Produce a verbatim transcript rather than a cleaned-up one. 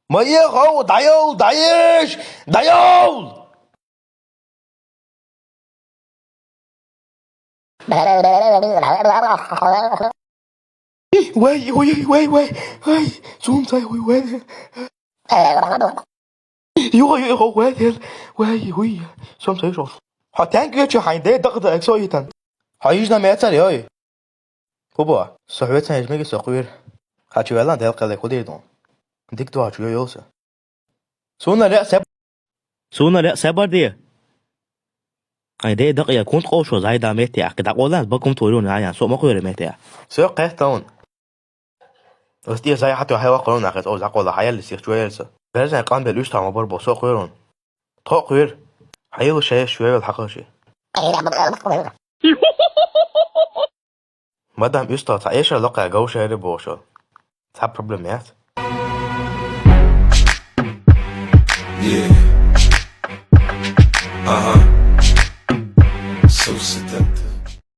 Ма е хов, дӀайол, дӀаеш, дӀайол! Вай, вай, вай, вай, вай, сум сай, вай, вай. Юха, юха, вай, вай, вай, сум сай, шо. Хьо тэнк вечу хьайн дэ дакъа да эксо итан. Хьо ижна мецар, йой. Хубо, со хьоьцан ижмеги со къуьр. Хьачу велан дел къеле худир дун. Дик дуа чу йой йолса. Суна ре се Суна ре се бар ди. Ай, де дакъ я кунт къовшо зайда метте, ахки дакъолан, бакум турун, аян, со ма къуьре метте. Со къехтаун. Устия зай хату хайва къурун ахет, о, закъола хаял сих чуэлса. Берзан къан бел уьш тама бар бо, со къуьрун. Тхо къуьр. Хаял шея шуэвел хьакъаши. Мадам уьста, ца эшар лакъа гавшари бошо. Ца проблема яц. Yeah. Ага. Сусетен.